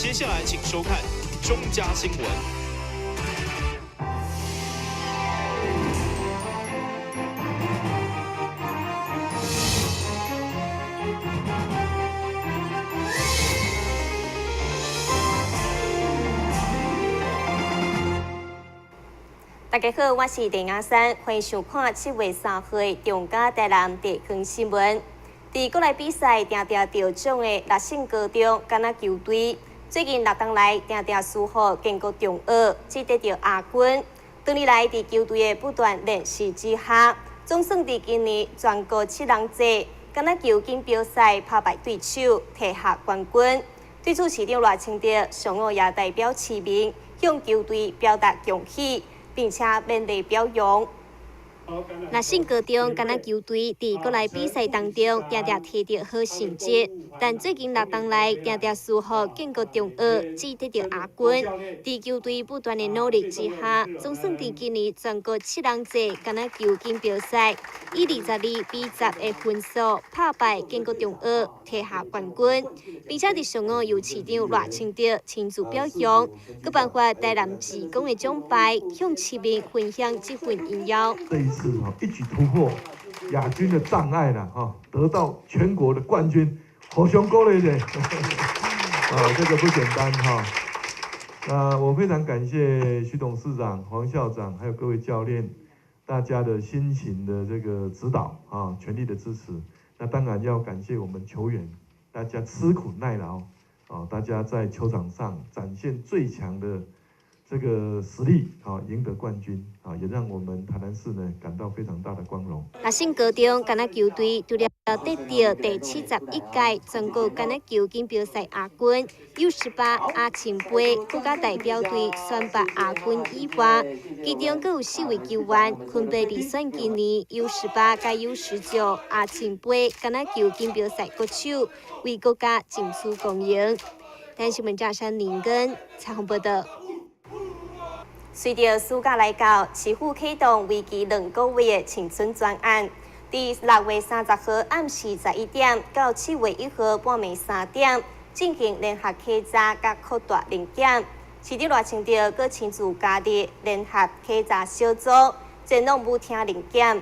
接下來請收看中嘉新聞。大家好，我是鄭雅珊，歡迎收看7月3號的中嘉台南地方新聞。佇國內比賽定定得獎的立信高中橄欖球隊，最近六冬來定定輸予建國中學，只得著亞軍。多年來佇球隊的不斷練習之下，總算佇今年全國七人制橄欖球錦標賽拍敗對手，提下冠軍。對此，市長賴清德上午也代表市民向球隊表達恭喜，並且勉勵表揚。立信高中橄欖球隊佇國內比賽當中，定定提著好成績，但最近六冬來定定輸予建國中學，只得著亞軍。佇球隊不斷的努力之下，總算佇今年全國七人制橄欖球錦標賽，以22比10的分數拍敗建國中學，提下冠軍，並且佇上午由市長賴清德親自表揚，閣頒發台南市長的獎牌，向市民分享這份榮耀。這一次一舉突破亞軍的障礙了哈，得到全國的冠軍，好雄夠了一點，啊，這個不簡單哈。那我非常感謝徐董事長、黃校長，還有各位教練，大家的辛勤的這個指導啊，全力的支持。那當然要感謝我們球員，大家吃苦耐勞啊，大家在球場上展現最強的這個實力啊，贏得冠軍啊，也讓我們台南市呢感到非常大的光榮。立信高中橄欖球隊除了得著第71屆全國橄欖球錦標賽亞軍、U18亞青杯國家代表隊選拔亞軍以外，其中閣有四位球員分別入選今年 U18佮 U19亞青杯橄欖球錦標賽國手，為國家爭取光榮。台新聞記者林根採訪報道。隨著暑假來到，市府啟動為期2個月的青春專案，佇6月30號暗時11點到7月1號半暝3點進行聯合稽查佮擴大臨檢。市長賴清德閣親自加入聯合稽查小組，前往舞廳臨檢。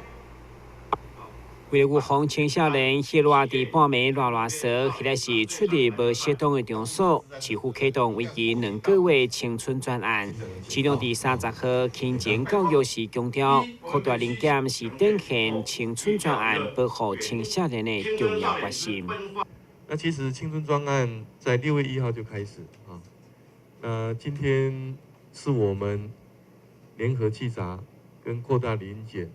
為了預防青少年歇熱佇半暝亂亂踅，或者是出入無適當的場所，市府啟動為期2個月青春專案。市長佇30號親情教育時強調，擴大臨檢是展現青春專案保護青少年的重要決心。那其實青春專案在6月1號就開始啊。那今天是我們聯合稽查跟擴大臨檢。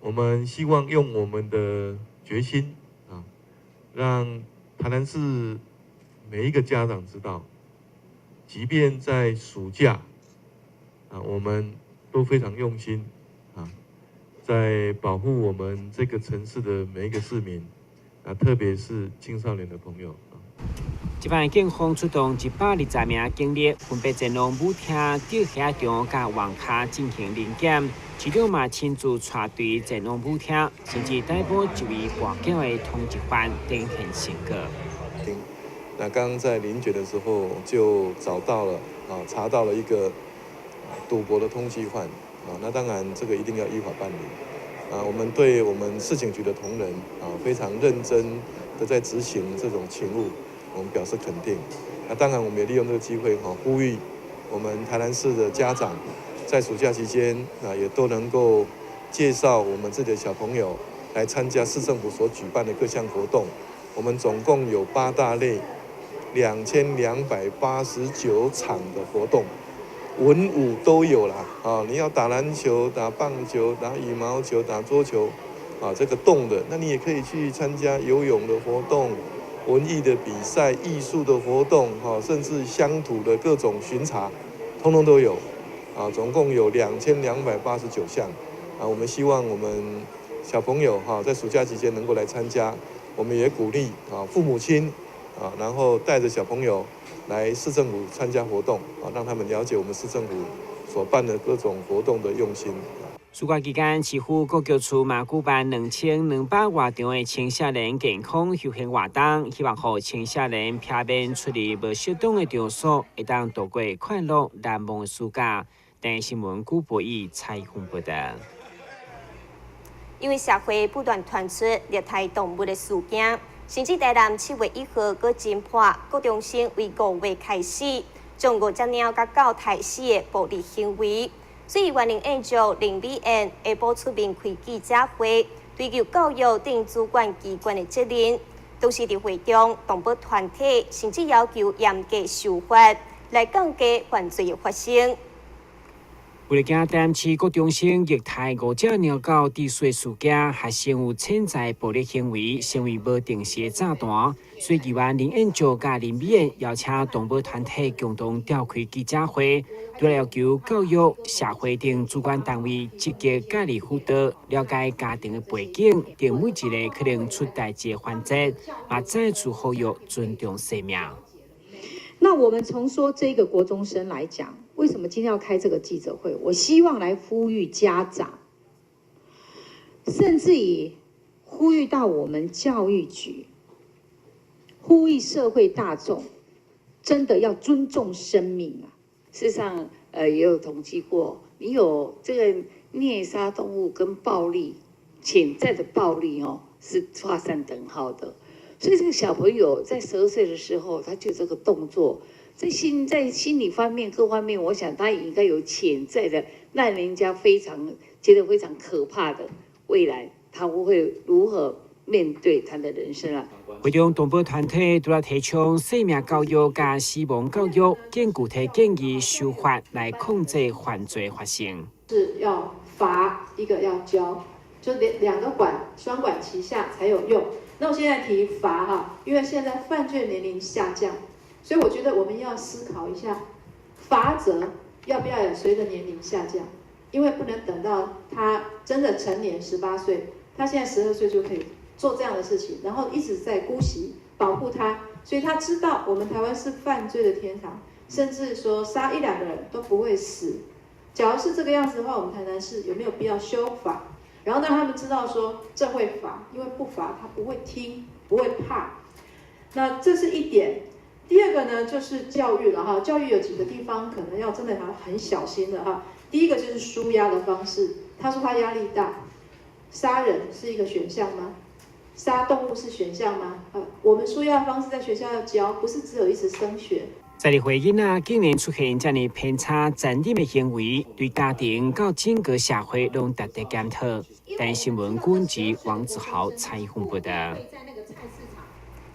我們希望用我們的決心啊，讓台南市每一個家長知道，即便在暑假啊，我們都非常用心啊，在保護我們這個城市的每一個市民啊，特別是青少年的朋友。這擺警方出動120名警力，分別前往舞廳、釣蝦場佮網咖進行臨檢。市長嘛親自帶隊前往舞廳，甚至逮捕一位跋筊的通緝犯，展現成果。那剛剛在臨檢的時候就找到了啊，查到了一個賭博的通緝犯啊。那當然這個一定要依法辦理啊。我們對我們市警局的同仁啊，非常認真的在執行這種勤務。我們表示肯定。那當然，我們也利用這個機會哈，呼籲我們台南市的家長，在暑假期間啊，也都能夠介紹我們自己的小朋友來參加市政府所舉辦的各項活動。我們總共有8大類，2289場的活動，文武都有啦。啊，你要打籃球、打棒球、打羽毛球、打桌球，啊，這個動的，那你也可以去參加游泳的活動。文藝的比賽、藝術的活動，甚至鄉土的各種巡查，通通都有，啊，總共有2289項，啊，我們希望我們小朋友哈，在暑假期間能夠來參加，我們也鼓勵啊父母親啊，然後帶著小朋友來市政府參加活動，啊，讓他們了解我們市政府所辦的各種活動的用心。暑假期間，市府國教處嘛舉辦2200外場的青少年健康休閒活動，希望予青少年避免出入無適當的場所，會當度過快樂難忘的暑假。台新聞古博義採訪報道。因為社會不斷傳出虐待動物的事件，甚至台南7月1號閣偵破國中生為5月開始，將5隻貓佮狗刣死的暴力行為。所以，議員林彥照、林美燕下晡出面開記者會，追究教育等主管機關的責任。同時，佇會中，動保團體甚至要求嚴格修法，來降低犯罪的發生。為了驚台南市國中生虐待5隻貓狗致死事件，學生有潛在暴力行為，成為無定時的炸彈。所以，議員林彥照佮林美燕邀請動保團體共同召開記者會，除了要求教育、社會等主管單位積極介入輔導，了解家庭的背景，等每一個可能出代誌的環節，嘛再次呼籲尊重生命。那我們從說這個國中生來講，為什麼今天要開這個記者會？我希望來呼籲家長，甚至於呼籲到我們教育局，呼籲社會大眾，真的要尊重生命啊！事實上，也有統計過，你有這個虐殺動物跟暴力，潛在的暴力哦，是畫上等號的。所以這個小朋友在12歲的時候，他就這個動作，在心理方面各方面，我想他應該有潛在的，讓人家非常覺得非常可怕的未來，他會如何面對他的人生啊？會中動保團體除了提倡生命教育佮死亡教育，更具體建議修法來控制犯罪發生。是要罰，一個要教，就兩個管，雙管齊下才有用。那我現在提罰哈，因為現在犯罪年齡下降，所以我覺得我們要思考一下，罰則要不要也隨着年齡下降？因為不能等到他真的成年18歲，他現在12歲就可以做這樣的事情，然後一直在姑息保護他，所以他知道我們台灣是犯罪的天堂，甚至說殺一兩個人都不會死。假如是這個樣子的話，我們台南市有沒有必要修法？然後讓他們知道說這會罰，因為不罰他不會聽，不會怕。那這是一點。第二個呢，就是教育了哈。教育有幾個地方可能要真的要很小心的哈。第一個就是舒壓的方式。他說他壓力大，殺人是一個選項嗎？殺動物是選項嗎？我們舒壓的方式在學校要教，不是只有一直升學。在日會囡仔竟然出現這麼偏差殘忍的行為，對家庭到整個社會攏值得檢討。台新聞軍籍王子豪採訪報道。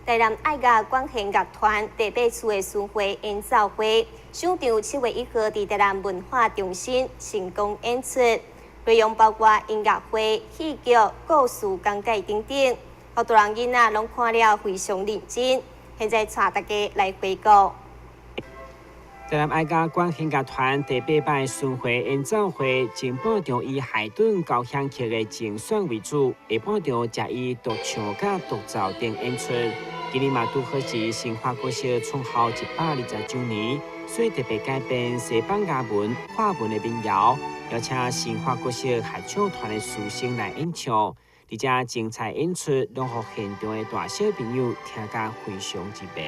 台南愛樂管弦樂團第八次的巡迴演奏會，首場7月1號佇台南文化中心成功演出，內容包括音樂會、戲劇、故事講解等等，予大人囡仔攏看了非常認真。現在帶大家來回顧。台南愛樂管弦樂團第八擺巡迴演奏會，前半場以海頓交響曲的精選為主，下半場則以獨唱佮獨奏等演出。今年嘛拄好是新華國小創校120週年，所以特別改編西班牙文、法文的民謠，邀請新華國小合唱團的師生來演唱。而且精彩演出，攏予現場的大小朋友聽甲非常入迷。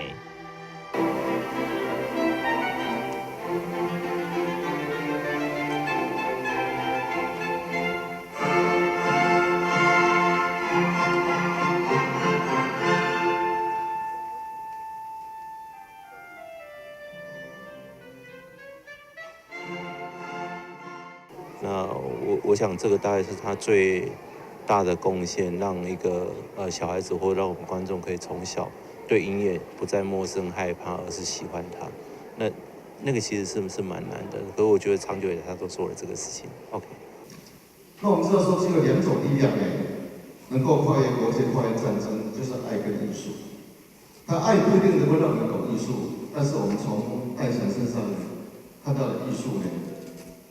那我想這個大概是他最大的貢獻，讓一個小孩子或讓我們觀眾可以從小對音樂不再陌生害怕，而是喜歡它。那個其實是蠻難的，可是我覺得長久以來他都做了這個事情。OK。那我們知道說，只有兩種力量呢，能夠跨越國界、跨越戰爭，就是愛跟藝術。但愛不一定能夠讓我們懂藝術，但是我們從戴翔身上看到的藝術呢，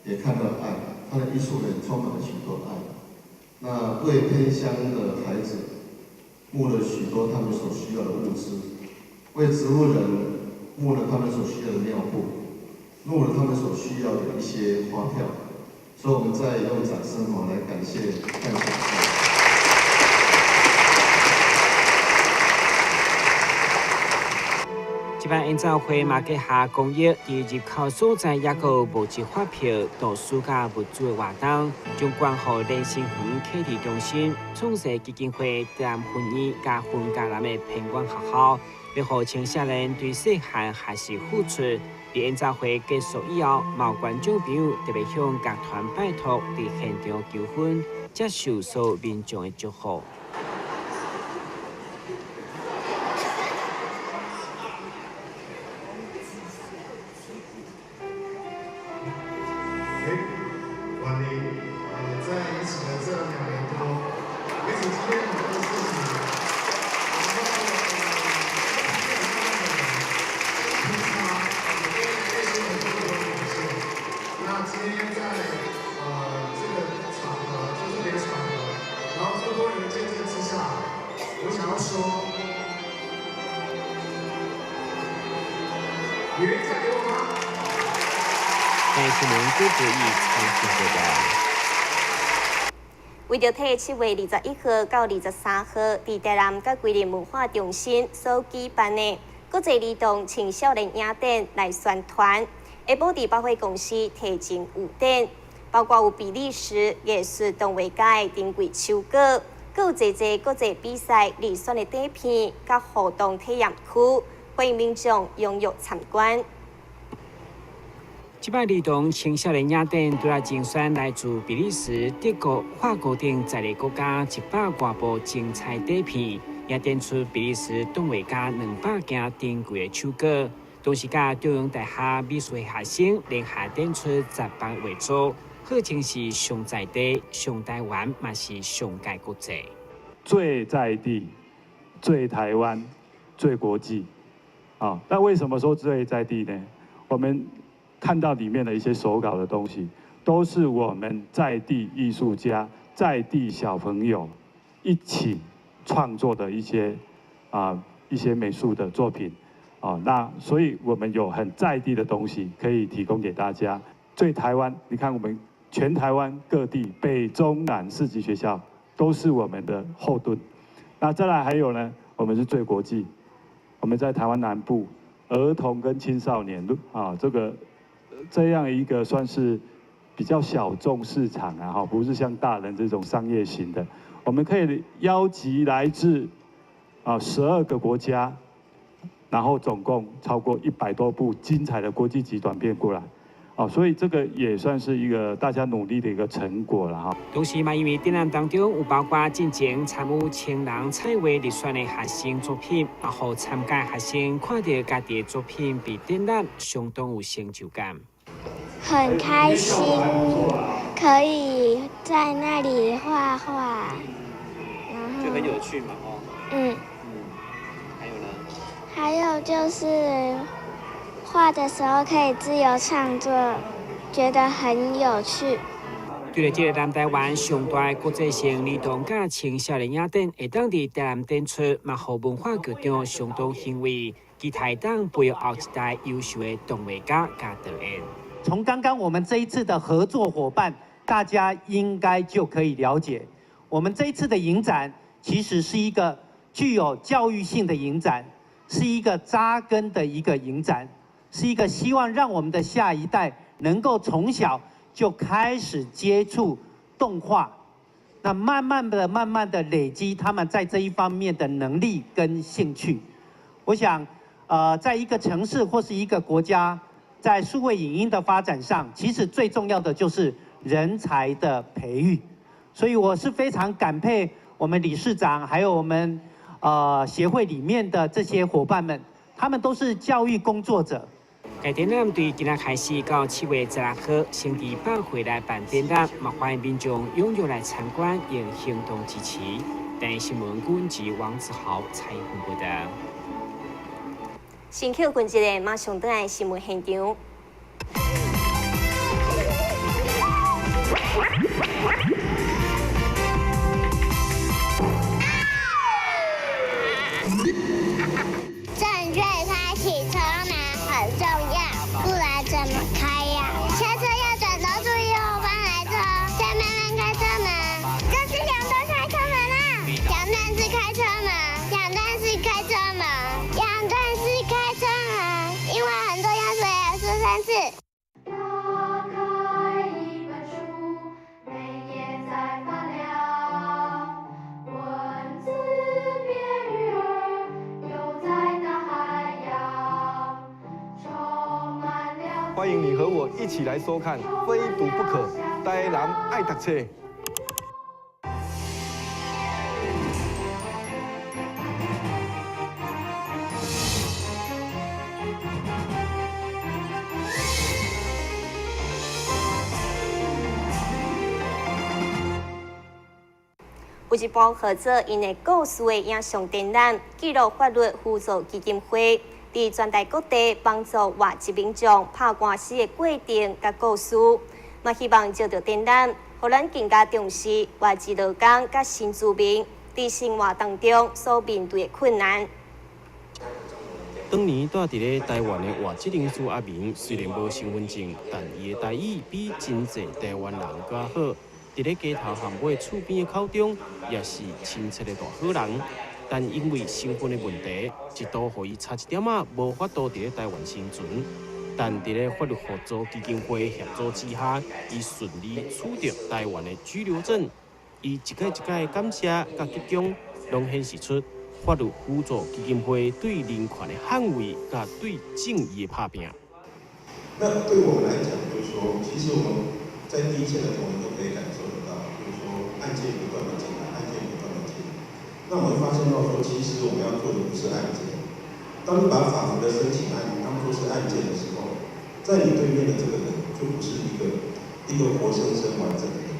也看到了愛。他的藝術呢，充滿了許多愛。那為偏鄉的孩子募了許多他們所需要的物資，為植物人募了他們所需要的尿布，募了他們所需要的一些發票。所以我們再用掌聲哦來感謝戴老師。這擺演奏會嘛，結合公益，佇入口所在抑閣有募集發票、圖書佮物資的活動，將捐予連心園啟智中心、創世基金會、台南分院佮分嘉南的偏遠學校，欲予青少年對細漢學習付出。佇演奏會結束以後，嘛有觀眾朋友特別向樂團拜託，佇現場求婚，接受所有民眾的祝福。婉玲，在一起的這2年多，也許今天很多事情，我們平常內心很多的表現。那今天在這個場合，就特別場合，然後這麼多人的見證之下，我想要說，你願意嫁給我嗎？台新聞郭國義採訪報導。為著替7月21號到23號，佇台南佮桂林文化中心所舉辦的國際兒童青少年影展來宣傳，下晡佇百貨公司提前預展，包括有比利時藝術動畫家的珍貴手稿，閣有濟濟國際比賽遴選的短片佮互動體驗區，歡迎民眾踴躍參觀。這擺兒童青少年影展，除了精選來自比利時、德國、法國等在地國家100外部精彩短片，也展出比利時動畫家200件珍貴的手稿。同時，佮中央大學美術學生聯合展出10幅畫作，號稱是上在地、上台灣，嘛是上蓋國際。最在地、最台灣、最國際。啊，那為什麼說最在地呢？我們看到裡面的一些手稿的東西，都是我們在地藝術家、在地小朋友一起創作的一些一些美術的作品啊。那所以我們有很在地的東西可以提供給大家。最台灣，你看我們全台灣各地北中南4級學校都是我們的後盾。那再來還有呢，我們是最國際，我們在台灣南部兒童跟青少年啊這個。這樣一個算是比較小眾市場啊，哈，不是像大人這種商業型的。我們可以邀集來自12個國家，然後總共超過100多部精彩的國際級短片過來，所以這個也算是一個大家努力的一個成果了哈。同時嘛，因為展覽當中有包括進前參與青人彩畫遴選的學生作品，啊，予參加學生看著家己的作品被展覽，相當有成就感。很開心，可以在那裡畫畫，然後就很有趣嘛，哦。嗯。還有呢？還有就是畫的時候可以自由創作，覺得很有趣。對了，這個南台灣上大的國際性兒童佮青少年影展，會當佇台南展出，嘛予文化局長相當欣慰，期待當培育後一代優秀的動畫家佮導演。從剛剛我們這一次的合作夥伴，大家應該就可以了解，我們這一次的影展其實是一個具有教育性的影展，是一個扎根的一個影展，是一個希望讓我們的下一代能夠從小就開始接觸動畫，那慢慢的、慢慢的累積他們在這一方面的能力跟興趣。我想，在一個城市或是一個國家，在數位影音的發展上，其實最重要的就是人才的培育。所以我是非常感佩我們理事長，還有我們協會裡面的這些夥伴們，他們都是教育工作者。該展覽對今仔開始到7月16號，先佇百貨來辦展覽，嘛歡迎民眾踴躍來參觀，用行動支持。台新聞軍及王子豪採訪報道。先休困一下，馬上轉來新聞現場。正確開啟車門很重要，不然怎麼開呀？下車要轉頭注意後方來車迎你和我一起來收看《非讀不可》，台南愛讀冊。有一部合作𪜶的故事的影像展覽，記錄法律輔助基金會佇全台各地幫助外籍民眾拍官司的過程佮故事，嘛希望藉著展覽，予咱更加重視外籍勞工佮新住民佇生活當中所面對的困難。當年住佇咧台灣的外籍人士阿明，雖然無身份證，但伊的台語比真濟台灣人閣好。佇咧街頭巷尾厝邊的口中，也是親切的大好人。但因為身份的問題，一度予伊差一點仔無法度佇咧台灣生存。但佇咧法律輔助基金會協助之下，伊順利取得台灣的居留證。伊一擺一擺感謝佮鞠躬，攏顯示出法律輔助基金會對人權的捍衛佮對正義的拍拚。那對我們來講，就是說，其實我們在第一線的同仁都可以感受得到，就是說案件不斷的進來，案件不斷的進來。那我們會發現到說，其實我們要做的不是案件。當你把法庭的申請案當作是案件的時候，在你對面的這個人就不是一個活生生完整的人。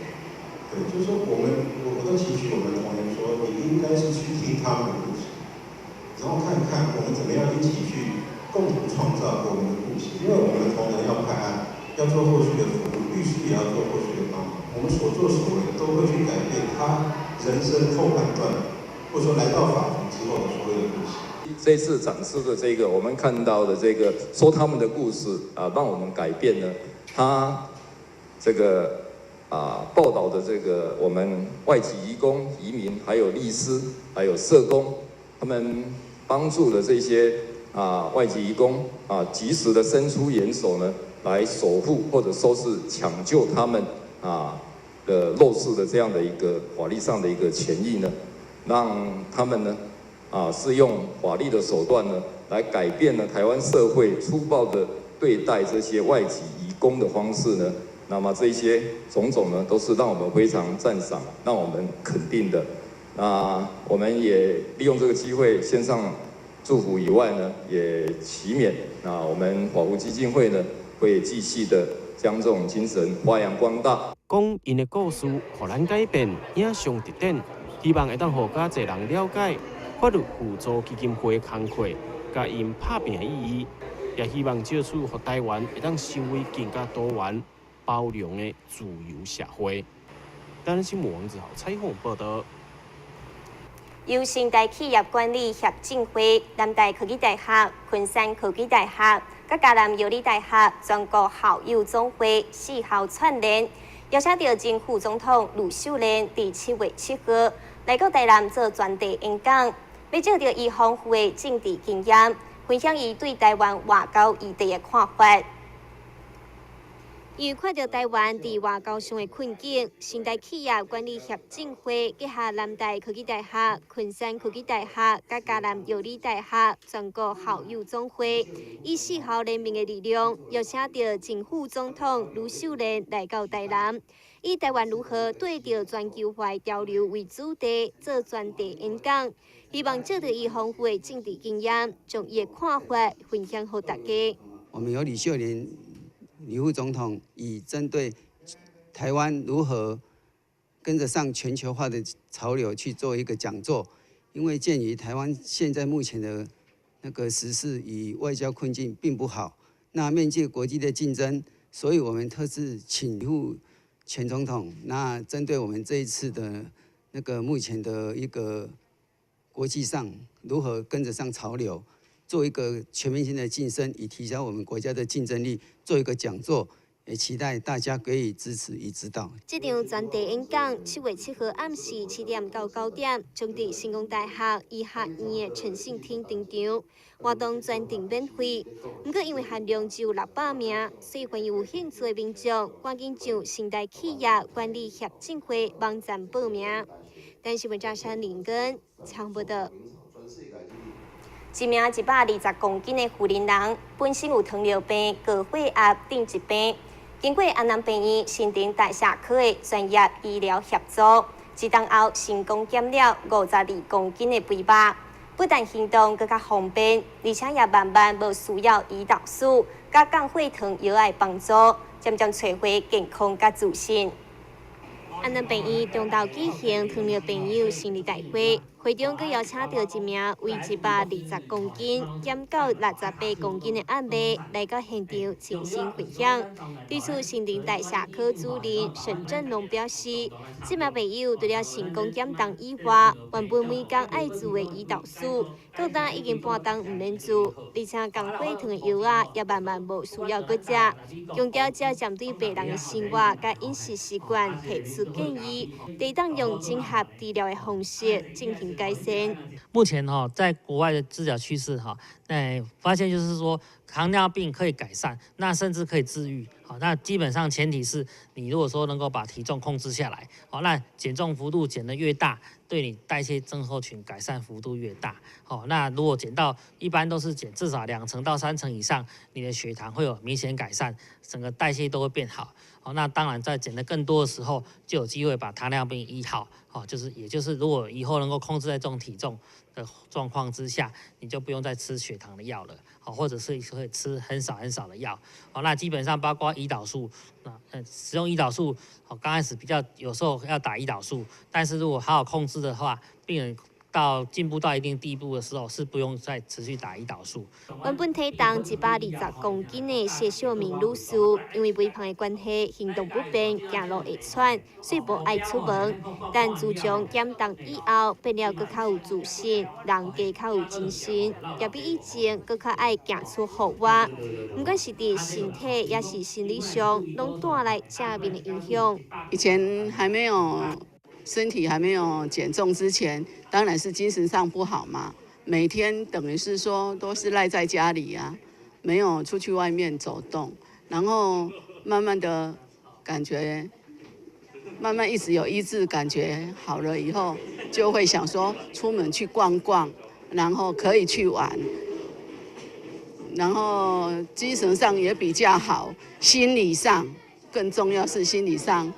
對，就是說我都期許我們同仁說，你應該是去聽他們的故事，然後看看我們怎麼樣一起去共同創造我們的故事。因為我們的同仁要派案，要做後續的服務，律師也要做後續的幫忙。我們所作所為都會去改變他人生後半段，或者說來到法庭之後的所有的故事。這次展示的這個，我們看到的這個說他們的故事啊，讓我們改變了他這個啊報道的這個我們外籍移工、移民，還有律師，還有社工，他們幫助的這些啊外籍移工啊，及時的伸出援手呢，來守護或者說是搶救他們啊的弱勢的這樣的一個法律上的一個權益呢，讓他們呢啊是用法律的手段呢來改變了台灣社會粗暴的對待這些外籍移工的方式呢。那麼這些種種呢，都是讓我們非常讚賞、讓我們肯定的。那我們也利用這個機會獻上祝福以外呢，也祈勉那我們法扶基金會呢，會繼續的將這種精神發揚光大。講𪜶的故事，予咱改變，影像特展，希望會當予較濟人了解法律輔助基金會的工課，佮𪜶拍拚的意義，也希望藉此予台灣會當成為更加多元、包容的自由社會。台南新聞王子豪採訪報道。由新台企業管理協進會、南台科技大學、昆山科技大學、佮嘉南藥理大學全國校友總會四校串聯，邀請著前副總統呂秀蓮佇7月7號來到台南做專題演講，欲藉著伊豐富的政治經驗，分享伊對台灣外交議題的看法。因為看著台灣佇外交上的困境，新台企業管理協進會結合南台科技大學、昆山科技大學、佮嘉南藥理大學全國校友總會，以四校聯名的力量，邀請著前副總統呂秀蓮來到台南，以台灣如何對著全球化潮流為主題做專題演講，希望藉著伊豐富的政治經驗，將伊的看法分享予大家。我們有呂秀蓮呂副總統以針對台灣如何跟得上全球化的潮流去做一個講座，因為鑑於台灣現在目前的那個時勢與外交困境並不好，那面對國際的競爭，所以我們特自請副前總統，那針對我們這一次的那個目前的一個國際上如何跟得上潮流，做一個全面性的晉升，以提高我們國家的競爭力，做一個講座，也期待大家給予支持與指導。這場專題演講，7月7號暗時7點到9點，將佇成功大學醫學院的誠信廳登場。活動全程免費，毋過因為限量只有600名，所以歡迎有興趣的民眾趕緊上新台企業管理協進會網站報名。台視新聞張山林根，搶報道。一名120公斤的雲林人，本身有糖尿病、高血壓等疾病，經過安南病院新陳代謝科的專業醫療協助，一冬後成功減了52公斤的肥肉。不但行動閣較方便，而且也慢慢無需要胰島素、佮降血糖藥的幫助，漸漸揣回健康佮自信。安南病院中晝舉行糖尿病友生日大會，會中閣邀請著一名為120公斤減到68公斤的案例來到現場親身分享。對此，新陳代謝科主任沈振龍表示，這名病友除了成功減重以外，原本每工愛注的胰島素，到今已經半冬毋免注，而且降血糖的藥仔也慢慢無需要閣食。強調只要針對病人的生活佮飲食習慣提出建議，會當用綜合治療的方式進行改善。目前哈，在國外的治療趨勢哈，那發現就是說糖尿病可以改善，那甚至可以治癒。好，那基本上前提是你如果說能夠把體重控制下來，好，那減重幅度減得越大，對你代謝症候群改善幅度越大。好，那如果減到一般都是減至少2成到3成以上，你的血糖會有明顯改善，整個代謝都會變好。好，那當然在減得更多的時候，就有機會把糖尿病醫好。好，就是也就是如果以後能夠控制在這種體重的狀況之下，你就不用再吃血糖的藥了。好，或者是會吃很少很少的藥。好，那基本上包括胰島素，那使用胰島素，好，剛開始比較有時候要打胰島素，但是如果好好控制的話，病人到進步到一定地步的時候，是不用再持續打胰島素。原本體重120公斤的謝秀明女士，因為肥胖的關係，行動不便，行路會喘，所以無愛出門。但自從減重以後，變了閣較有自信，人加較有精神，也比以前閣較愛行出戶外。毋管是佇身體，抑是心理上，攏帶來正面的影響。以前還沒有。身體還沒有減重之前，當然是精神上不好嘛。每天等於是說都是賴在家裡啊，沒有出去外面走動。然後慢慢的感覺，慢慢一直有醫治，感覺好了以後，就會想說出門去逛逛，然後可以去玩，然後精神上也比較好，心理上更重要是心理上。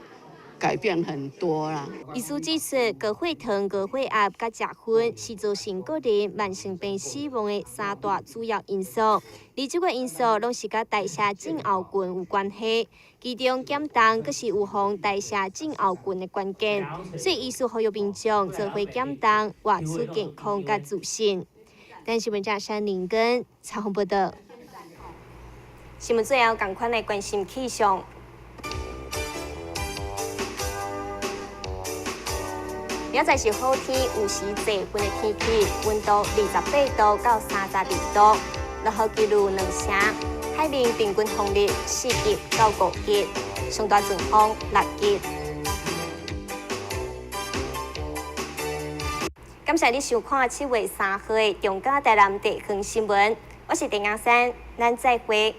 改變很多啦。醫師指出，高血糖、高血壓佮食薰是造成個人慢性病死亡的三大主要因素。而這個因素攏是佮代謝症候群有關係，其中減重閣是預防代謝症候群的關鍵。所以醫師呼籲民眾做伙減重，活出健康佮自信。台視新聞張林根採訪報導。新聞最後，仝款來關心氣象。明仔載是好天，有時濟雲的天氣，溫度28度到32度，落雨幾率2成，海面平均風力4級到5級，上大陣風6級。感謝你收看7月3號的中嘉台南地方新聞，我是鄭亞珊，咱再會。